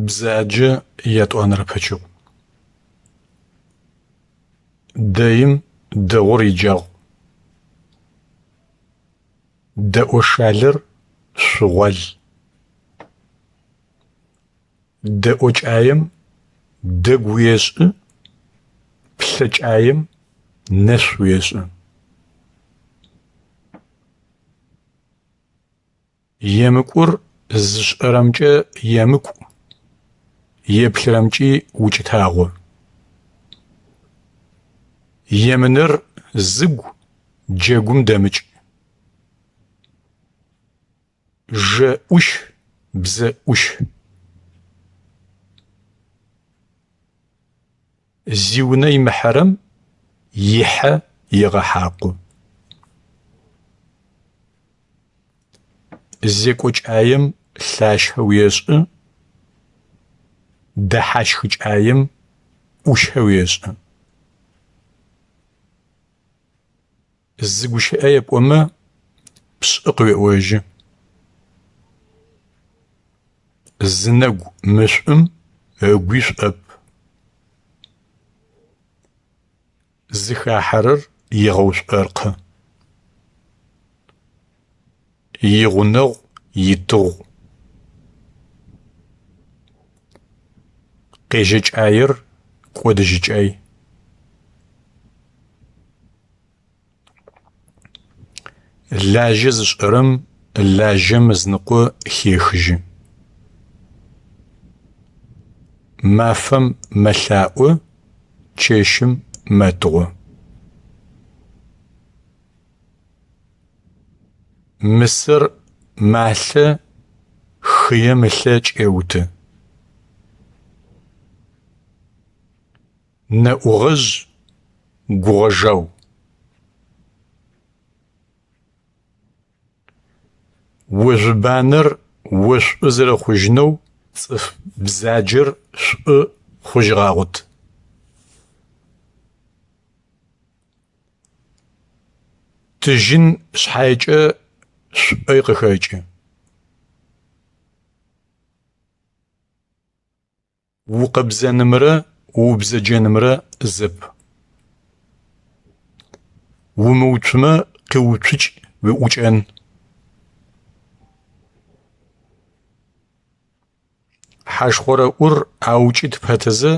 Бзаджэ ятӏонэрэ пычыгъу. Дэим дэгъур иджагъу. Дэӏо шалэр шъугъуал. Дэӏокӏаем дэгу уешӏы, плъэкӏаем нэшъу уешӏы. Емыкӏур зышӏэрэмкӏэ емыкӏу, еплъырэмкӏи укӏытагъо. Емынэр зыгу джэгум дэмыкӏ. Жэ ӏущ, бзэ ӏущ. Зиунэ имыхьэрэм ихьэ егъэхьакъу. Зекӏокӏаем лъащэ уешӏы, дэхьащхыкӏаем ӏущэ уешӏы. Зы гущыӏэ епӏомэ, пшӏы къыуеӏожьы. Зынэгу мышӏум ыгуи шӏоп. Зыхахьэрэр егъэушӏоркъы. Игъунэгъу итыгъу. Къежьэкӏаер кӏодыжьыкӏай. Лажьэ зышӏэрэм лажьэм ызыныкъо хехыжьы. Мафэм мэлъаӏо, чэщым мэтыгъо. Мысэр малъэ, хыем ылъэ кӏеуты. Нэӏугъэжъ, гугъэжау. Ожъубанэр ошӏу зэрэхъужьынэу цӏыф бзаджэр шӏу хъужьыгъагъот. Тыжьын шъхьаекӏэ шӏой къыхэкӏы. Укъэбзэнымрэ убзэджэнымрэ зэп. Умыуцумэ къиуцукӏ уиӏукӏэн. Хьашхъурэӏур аукӏыт пэтызэ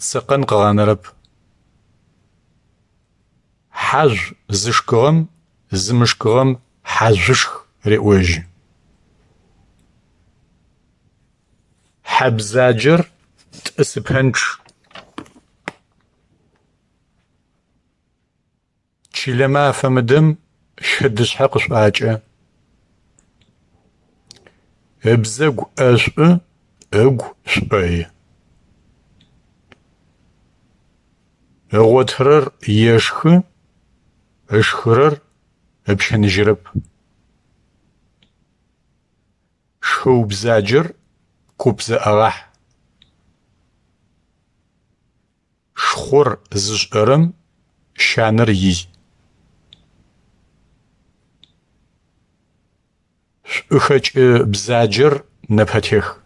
цэкъэн къыгъанэрэп. Хьажъу зышхыгъэм зымышхыгъэм хьажъушх реӏожьы. Хьэ бзаджэр тӏысыпэнчъ. Чылэмэ афэмыдэм щэдышъхьэ къышӏуакӏэ. Ыбзэгу ӏэшӏу, ыгу шӏой. Ыгъотырэр ешхы, ышхырэр ыпщыныжьырэп. Шыу бзаджэр куп зэӏэгъахь. Шхъор зышӏэрэм щанэр ий. Шӏухэкӏы бзаджэр нэпэтех.